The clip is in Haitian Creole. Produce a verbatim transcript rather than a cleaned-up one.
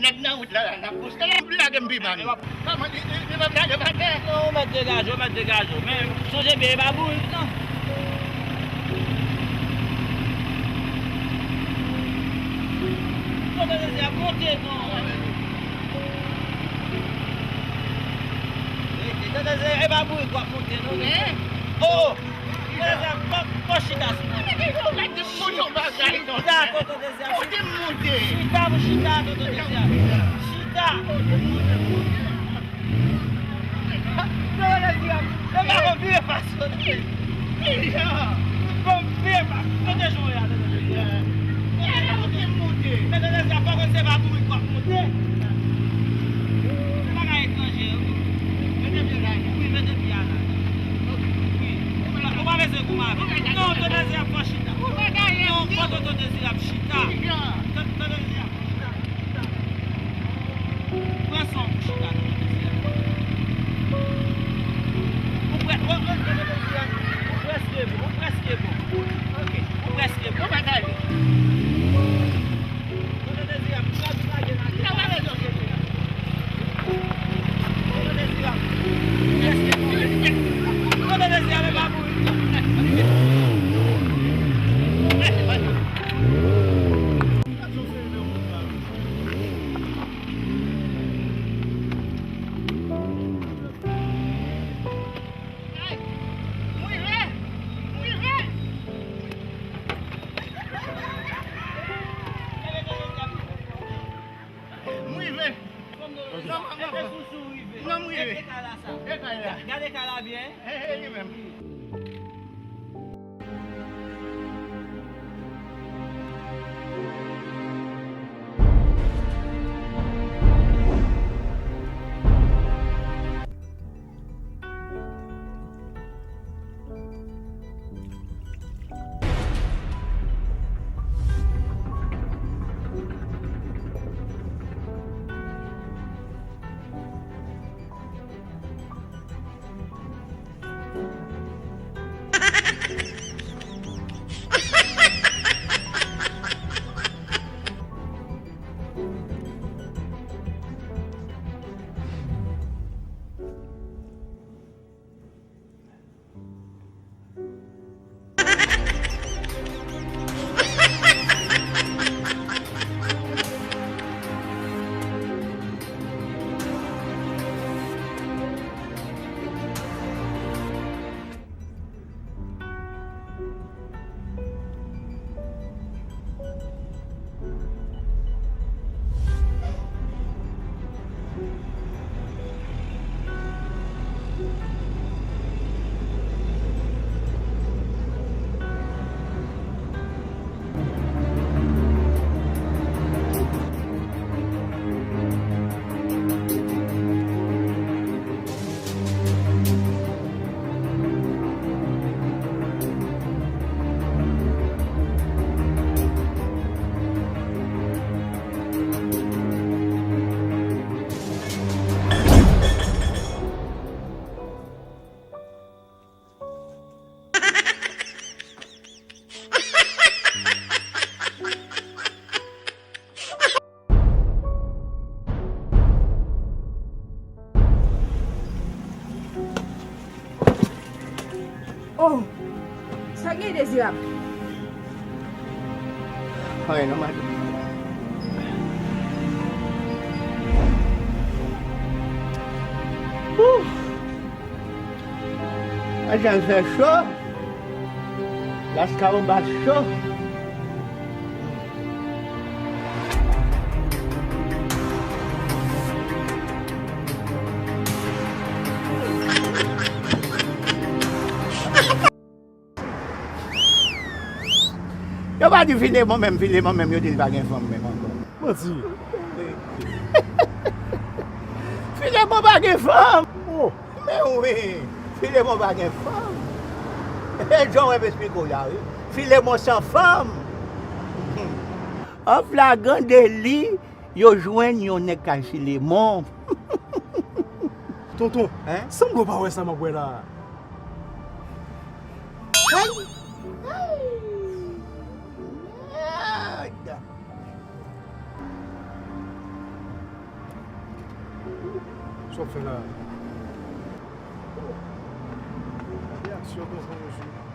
Nèg nan wout la, la, n ap pouse. Lage m pi ba nou. Kòman li, li, li p ap lage m atè? Non, ou mèt degaje, ou mèt degaje w. Men, sonje byen, e pa bourik, non. Tonton Dezi ap monte, non. Rete, Tonton Dezi, e pa bourik w ap monte, non. Oh! Tonton Dezi ap fò, fò chita sou mwen. Chita, Tonton Dezi ap chita. Chita pou chita, Tonton Dezi ap chita. Chita. Tonton Dezi ap, e pa konn vire fason. Bon, vire fason. Kote jou ya, Tonton Dezi ap. Tonton Dezi ap fò konn se pa bourik w ap monte. Se bagay etranje, wi. Mete pye la. Wi, mete pye a la. Wi. Ou pa bezwen goumen avè m. Non, Tonton Dezi ap fò chita. Non, fò Tonton Dezi ap chita. Tonton Dezi ap chita. Pran san w pou chita, Tonton Dezi ap. Ou prè-, ou, ou, Tonton Dezi ap. Ou prèske bon, ou prèske bon. Ok, ou prèske bon. Tonton Dezi ap. M rive. Non, non, non. Non, m rive. E kay la. Gade kay la byen. E, e, li menm. Oh! Sa gen Dezirab? Anyen non, madanm. Wouh! Madanm fè cho. Laskawonba cho. Yo pa di Filemon menm, Filemon menm, yo di l pa gen fanm menm ankò. Manti. Filemon pa gen fanm. Oh. Men wi, Filemon pa gen fanm. E jan w wè m esplike w la, wi. Filemon san fanm. An flagran deli, yo jwenn yon nèg kay Filemon. Tonton, hein? Sanble w pa wè sa m ap wè la a. Ay! Ay! Mèd! W ap fè la. Gade aksyon tonton mesye.